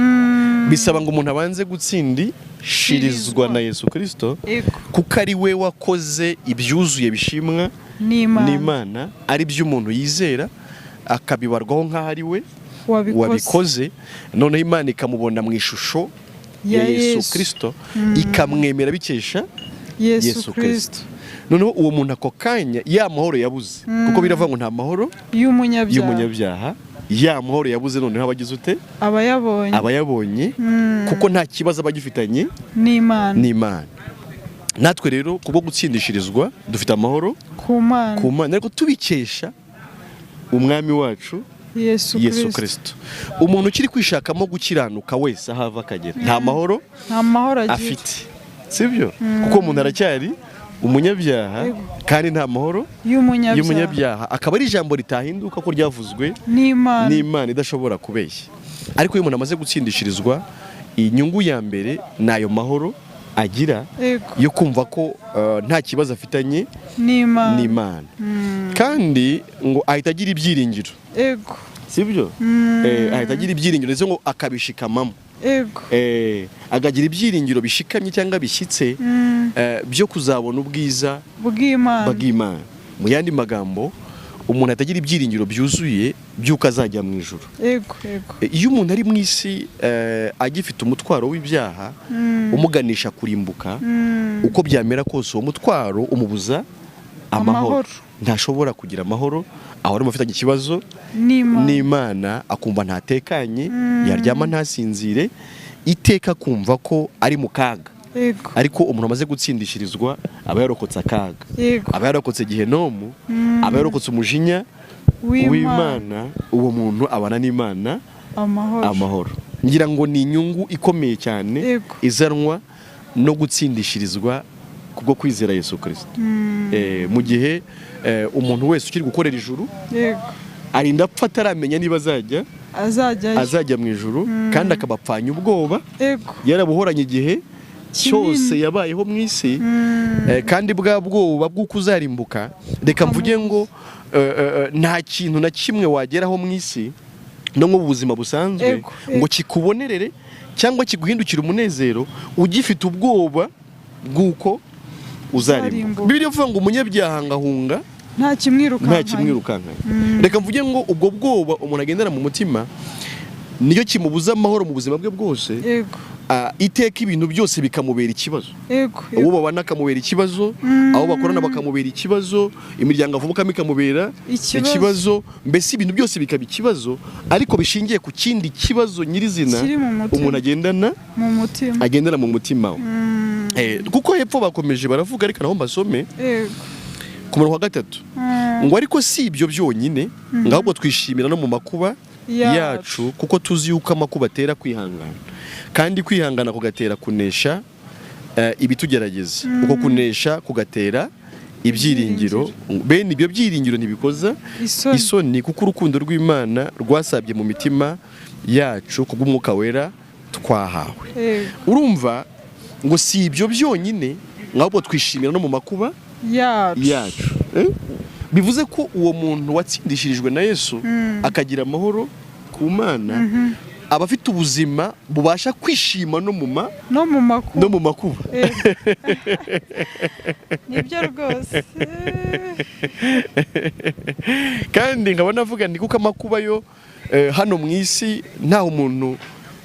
Bisaba ngo umuntu abanze gutsindishirizwa na Yesu Kristo, Yego. kuko ari we wakoze ibyuzuye bishimwa n'Imana, n'Imana, ari byo umuntu yizera akabibarwaho nk'aho ari we wabikoze, wabikoze. Noneho Imana ikamubona mu ishusho ya ya Yesu Yesu Kristo, ikamwemera bikesha Yesu Yesu Kristo. Kristo. Noneho uwo muntu ako kanya ya mahoro yabuze, kuko biravuga ngo nta mahoro y'umunyabyaha, y'umunyabyaha, ya mahoro yabuze noneho aba agize ute? Aba yabonye, Aba yabonye, kuko nta kibazo aba agifitanye n'Imana. n'Imana. Natwe rero kubwo gutsindishirizwa dufite amahoro ku Mana, ku Mana, ariko tubikesha umwami wacu Yesu Yesu Kristo. Kristo. Umuntu ukiri kwishakamo gukiranuka wese aho ava akagera nta mahoro nta mahoro agira afite, sibyo? Kuko umuntu aracyari umunyabyaha, Yego. kandi nta mahoro y'umunyabyaha, y'umunyabyaha, akaba ari ijambo ritahinduka ko ryavuzwe n'Imana, n'Imana idashobora kubeshya. Ariko iyo umuntu amaze gutsindishirizwa, inyungu ya mbere ni ayo mahoro agira Yego. yo kumva ko nta kibazo afitanye n'Imana, n'Imana, kandi ngo ahita agira ibyiringiro, Yego. sibyo? Ahita agira ibyiringiro, ndetse ngo akabishikamamo. Yego. Akagira ibyiringiro bishikamye cyangwa bishyitse byo kuzabona ubwiza bw'Imana, bw'Imana. Mu yandi magambo, umuntu atagira ibyiringiro byuzuye by'uko azajya mu ijuru. Yego, yego. Iyo umuntu ari mu isi agifite umutwaro w'ibyaha umuganisha kurimbuka, uko byamera kose uwo mutwaro umubuza amahoro. Amahoro. Ntashobora kugira amahoro, ahora afitanye ikibazo n'Imana, n'Imana, akumva ntatekanye, yaryama ntasinzire, iteka akumva ko ari mu kaga. Yego. Ariko umuntu amaze gutsindishirizwa aba yarokotse akaga, Yego. aba yarokotse gehenomu, aba yarokotse umujinya w'Imana, w'Imana. Uwo muntu abana n'Imana amahoro, amahoro. Ngira ngo ni inyungu ikomeye cyane Yego. izanwa no gutsindishirizwa kubwo kwizera Yesu Kristo. Mu gihe umuntu wese ukiri gukorera ijuru Yego. arinda apfa ataramenya niba azajya azajyayo, azajya mu ijuru, kandi akabapfanya ubwoba Yego. yarabuhoranye igihe cyose yabayeho mu isi, kandi bwa bwoba bw'uko uzarimbuka, reka mvuge ngo nta kintu na kimwe wageraho mu isi no mu buzima busanzwe Yego, yego. ngo kikubonerere cyangwa kiguhindukire umunezero ugifite ubwoba bw'uko uzarimbuka. Uzarimbuka. Bibiliya ivuga ngo umunyabyaha ngahunga nta kimwirukankanye, nta kimwirukankanye. Reka mvuge ngo ubwo bwoba umuntu agendera mu mutima niyo kimubuza amahoro mu buzima bwe bwose. Yego. Iteka ibintu byose bikamubera ikibazo. Yego. Uwo babana akamubera ikibazo, abo bakorana bakamubera ikibazo, imiryango avukamo ikamubera Ikibazo. ikibazo, mbese ibintu byose bikaba ikibazo, ariko bishingiye ku kindi kibazo nyirizina Kiri mu mutima. umuntu agendana mu mutima, agendana mu mutima we. Kuko hepfo bakomeje baravuga, ariko naho mbasome Yego. ku murongo wa 3 ngo ariko si ibyo byonyine, ngo ahubwo twishimira no mu makuba Yacu. yacu, kuko tuzi yuko amakuba atera kwihangana, kandi kwihangana kugatera kunesha ibitugerageza, uko kunesha kugatera ibyiringiro. Bene ibyo byiringiro ntibikoza Isoni. isoni, kuko urukundo rw'Imana rwasabye mu mitima yacu kubw'umwuka wera twahawe. Yego. Urumva ngo si ibyo byonyine, ahubwo twishimira no mu makuba yacu, yacu. Bivuze ko uwo muntu watsindishirijwe na Yesu akagira amahoro ku Mana, aba afite ubuzima bubasha kwishima no mu ma no mu makuba, no mu makuba. Yego. Nibyo rwose. Kandi nkaba navuga nti kuko amakuba yo hano mu isi ntaho umuntu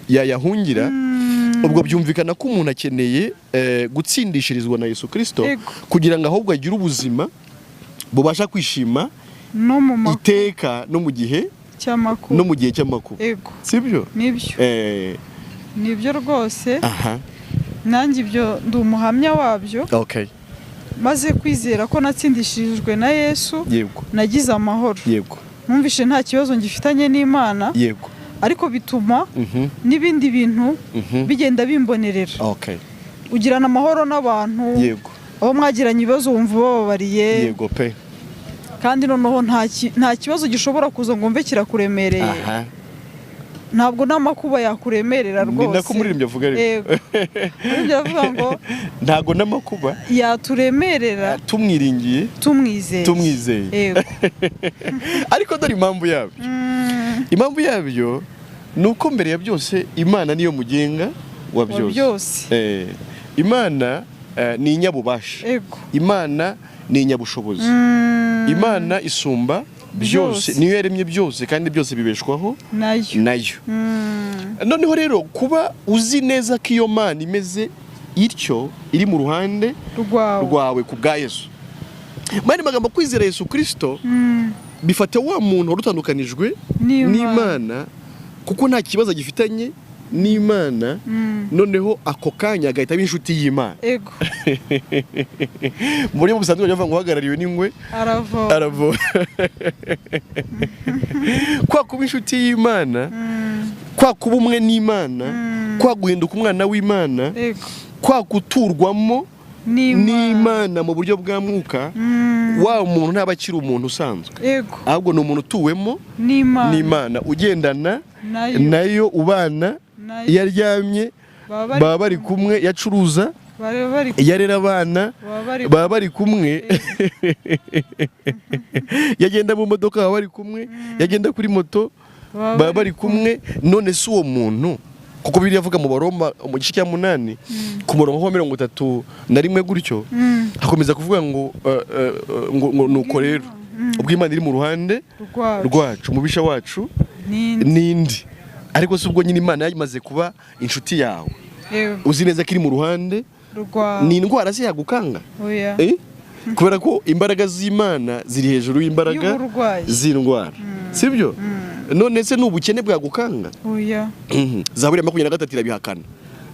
yayahungira, ubwo byumvikana ko umuntu akeneye gutsindishirizwa na Yesu Kristo Yego. kugira ngo ahubwo agire ubuzima bubasha kwishima no mu makuba, iteka no mu gihe cy'amakuba, no mu gihe cy'amakuba. Yego. Sibyo? Nibyo. Nibyo rwose. Aha. Nanjye ibyo ndi umuhamya wabyo. Okay. Maze kwizera ko natsindishirijwe na Yesu, Yego. nagize amahoro. Yego. Numvishe nta kibazo ngifitanye n'Imana. Yego. Ariko bituma n'ibindi bintu bigenda bimbonerera. Okay. Ugirana amahoro n'abantu. Yego. Abo mwagiranye ibibazo wumva ubababariye. Yego pe. Kandi noneho nta kibazo gishobora kuza ngo mve kirakuremereye. Ntabwo n'amakuba yakuremerera rwose. Ni nako umuririmbyi avuga ariko. Yego, umuririmbyi aravuga ngo ntago n'amakuba yaturemerera tumwiringiye, tumwizeye. Tumwizeye. Yego. Ariko dore impamvu yabyo. Impamvu yabyo ni uko mbere ya byose Imana niyo mugenga wa wa byose. Byose. Imana ni inyabubasha. Imana ni inyabushobozi. Imana isumba byose. Byose. Niyo yaremye byose kandi byose bibeshwaho nayo. Nayo. Noneho rero kuba uzi neza ko iyo Mana imeze ityo iri mu ruhande rwawe rwawe ku bwa Yesu, mu yandi magambo, kwizera Yesu Kirisito bifata wa muntu wari utandukanijwe n'Imana. n'Imana, kuko nta kibazo agifitanye n'Imana, noneho ako kanya agahita aba inshuti y'Imana. Mu buryo busanzwe bajya bavuga ngo uhagarariwe n'ingwe aravoma. Aravoma. Kwa kuba inshuti y'Imana, kwa kuba umwe n'Imana, kwa guhinduka umwana w'Imana, kwa guturwamo n'Imana n'Imana mu buryo bwa mwuka, wa muntu ntaba akiri umuntu usanzwe, ahubwo ni umuntu utuwemo n'Imana n'Imana, ugendana nayo, nayo, ubana, nayo. iyo aryamye baba bari baba bari kumwe, yacuruza, baba bari yarera abana baba bari baba bari kumwe, yagenda mu modoka baba bari kumwe, yagenda kuri moto baba bari kumwe. None si uwo muntu, kuko Bibiliya avuga mu Baroma mu gice cya 8 ku murongo wa 31 gutyo, hakomeza kuvuga ngo ngo nuko rero ubwo Imana iri mu ruhande rwacu rwacu, umubisha wacu n'indi? N'indi. Ariko si ubwo nyine Imana yamaze kuba inshuti yawe, uzi neza ko iri mu ruhande rwawe, ni indwara se yagukanga? Oya. Eh? Kubera ko imbaraga z'Imana ziri hejuru y'imbaraga y'uburwayi z'indwara, sibyo? None se ni ubukene bwagukanga? Oya. Zaburi ya 23 irabihakana,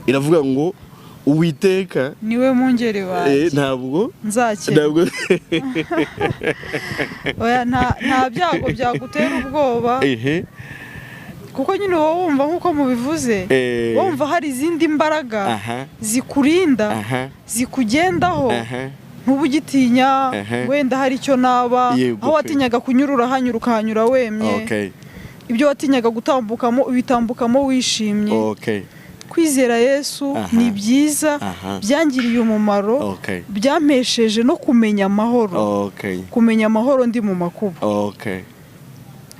iravuga ngo Uwiteka niwe mungeri wanjye, ntabwo nzakira. Ntabwo. Oya, nta byago byagutera ubwoba, kuko nyine uba wumva nk'uko mubivuze, wumva hari izindi mbaraga zikurinda, zikugendaho, ntuba ugitinya wenda hari icyo naba, aho watinyaga kunyura urahanyura, ukahanyura wemye. Ibyo watinyaga gutambukamo ubitambukamo wishimye. Kwizera Yesu ni byiza, byangiriye umumaro, byampesheje no kumenya amahoro, kumenya amahoro ndi mu makuba.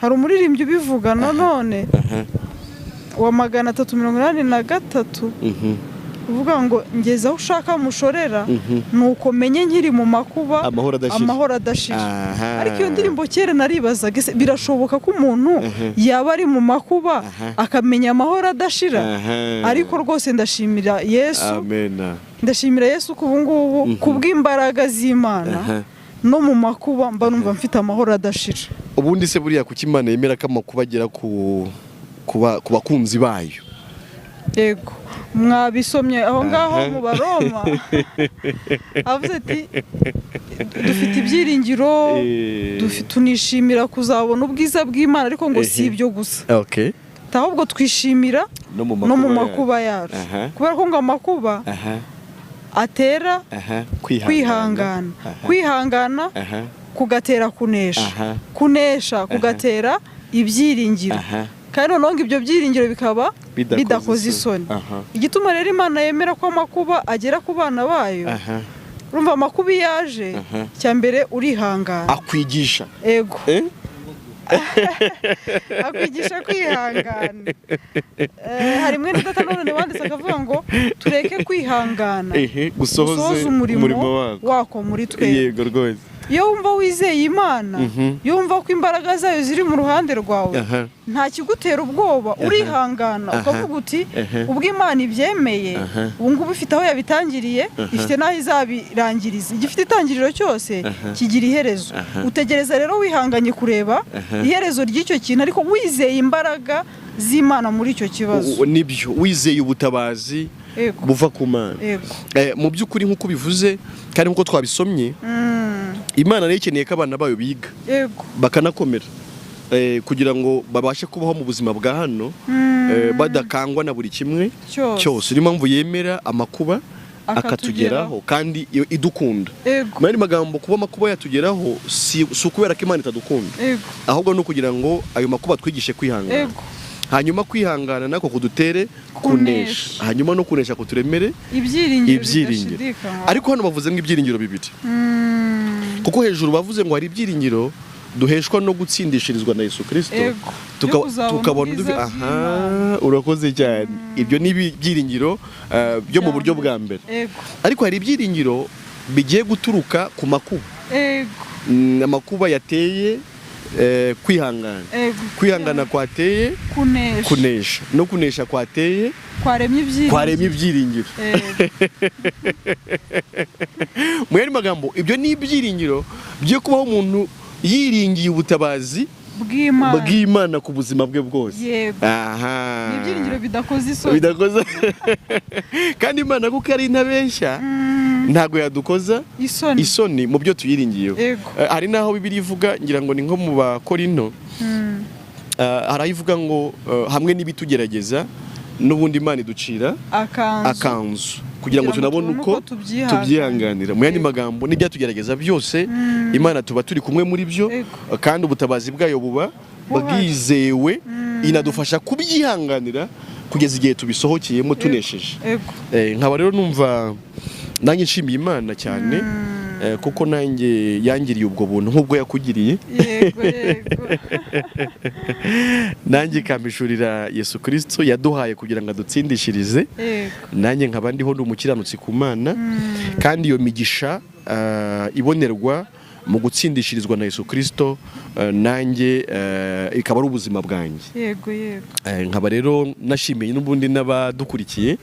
Hari umuririmbyi ubivuga nanone wa 383, uvuga ngo ngeze aho ushaka mushorera, nuko menye nkiri mu makuba amahoro adashira. Amahoro adashira. Ariko iyo ndirimbo kera naribazaga, ese birashoboka ko umuntu yaba ari mu makuba akamenya amahoro adashira? Ariko rwose ndashimira Yesu. Amena. Ndashimira Yesu ko ubu ngubu kubw'imbaraga z'Imana no mu makuba mba numva mfite amahoro adashira. Ubundi se buriya kuki Imana yemera ko amakuba agera ku bakunzi bayo? Yego, mwabisomye aho ngaho mu Baroma, avuze ati dufite ibyiringiro, tunishimira kuzabona ubwiza bw'Imana, ariko ngo si ibyo gusa, ahubwo twishimira no mu no mu makuba yacu, kubera ko ngo amakuba atera kwihangana, kwihangana kugatera kunesha, kunesha kugatera ibyiringiro, kandi noneho ngo ibyo byiringiro bikaba bidakoze isoni. Igituma rero Imana yemera ko amakuba agera ku bana bayo, urumva amakuba iyo aje, cya mbere urihangana. Akwigisha. Ego. Eh? Akwigisha kwihangana. Hari mwene data none wanditse akavuga ngo tureke kwihangana gusohoze gusohoza umurimo umurimo wako wako muri twe. Yego rwose. Iyo wumva wizeye Imana, iyo wumva ko imbaraga zayo ziri mu ruhande rwawe, nta kigutera ubwoba, urihangana, ukavuga uti ubwo Imana ibyemeye, ubu ngubu ifite aho yabitangiriye, ifite n'aho izabirangiriza. Igifite itangiriro cyose kigira iherezo. Utegereza rero wihanganye kureba iherezo ry'icyo kintu, ariko wizeye imbaraga z'Imana muri icyo kibazo. Nibyo, wizeye ubutabazi buva ku Mana. Mu by'ukuri nk'uko bivuze kandi nk'uko twabisomye, Imana nayo ikeneye ko abana bayo biga bakanakomera, kugira ngo babashe kubaho mu buzima bwa hano, badakangwa na buri kimwe cyose. Cyose. Niyo mpamvu yemera amakuba akatugeraho kandi idukunda. Ego. Mu yandi magambo, kuba amakuba yatugeraho si ukubera ko Imana itadukunda, ahubwo ni ukugira ngo ayo makuba twigishe kwihangana. Hanyuma kwihangana nako kudutere kunesha, hanyuma no kunesha kuturemere ibyiringiro. Ariko hano bavuze ngo ibyiringiro bibiri, kuko hejuru bavuze ngo hari ibyiringiro duheshwa no gutsindishirizwa na Yesu Kristo, tukabona. Aha, urakoze cyane. Ibyo ni ibyiringiro byo mu buryo bwa mbere. Ariko hari ibyiringiro bigiye guturuka ku makuba, amakuba yateye kwihangana, kwihangana kwateye kunesha, no kunesha kwateye kwaremye ibyiringiro. Mu yandi magambo, ibyo ni ibyiringiro byo kubaho umuntu yiringiye ubutabazi bw'Imana ku buzima bwe bwose. Aha, ni ibyiringiro bidakoze isoni, bidakoze. Kandi Imana kuko ari intabeshya, ntabwo yadukoza isoni mu byo tuyiringiyeho. Hari n'aho Bibiliya ivuga, ngira ngo ni nko mu Bakorinto, hari aho ivuga ngo hamwe n'ibitugerageza n'ubundi Imana iducira akanzu kugira ngo tunabone uko tubyihanganira. Mu yandi magambo, n'ibyatugerageza byose Imana tuba turi kumwe muri byo, kandi ubutabazi bwayo buba bwizewe, inadufasha kubyihanganira kugeza igihe tubisohokeyemo tunesheje. Nkaba rero numva nanjye nshimiye Imana cyane, kuko nanjye yangiriye ubwo buntu nk'ubwo yakugiriye, nanjye ikampishurira Yesu Kristo yaduhaye kugira ngo adutsindishirize, nanjye nkaba ndiho ndi umukiranutsi ku Mana. Kandi iyo migisha ibonerwa mu gutsindishirizwa na Yesu Kristo, nanjye ikaba ari ubuzima bwanjye. Yego yego. Nkaba rero nashimiye n'ubundi n'abadukurikiye,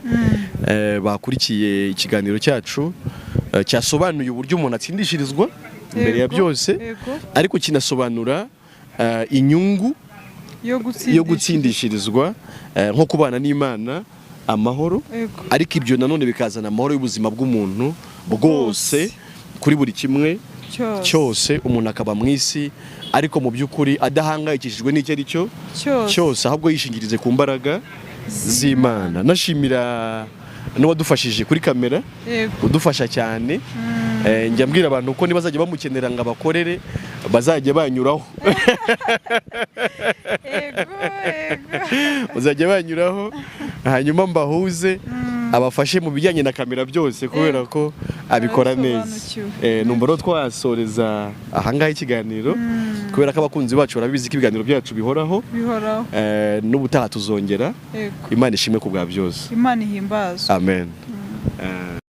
bakurikiye ikiganiro cyacu, cyasobanuye uburyo umuntu atsindishirizwa imbere ya byose, ariko kinasobanura inyungu yo gutsindishirizwa, nko kubana n'Imana amahoro, ariko ibyo nanone bikazana amahoro y'ubuzima bw'umuntu bwose kuri buri kimwe cyose. Umuntu akaba mu isi ariko mu by'ukuri adahangayikishijwe n'icyo ari cyo cyose, ahubwo yishingirize ku mbaraga z'Imana. Nashimira n'uwadufashije kuri kamera, udufasha cyane. Njya mbwira abantu ko nibazajya bamukenera ngo abakorere bazajya banyuraho, bazajya banyuraho, hanyuma mbahuze abafashe mu bijyanye na kamera byose, kubera ko abikora neza. Numva rero twasoreza ahangaha ikiganiro, kubera ko abakunzi bacu barabizi ko ibiganiro byacu bihoraho. N'ubutaha tuzongera. Imana ishimwe ku bwa byose. Imana ihimbazwe. Amen.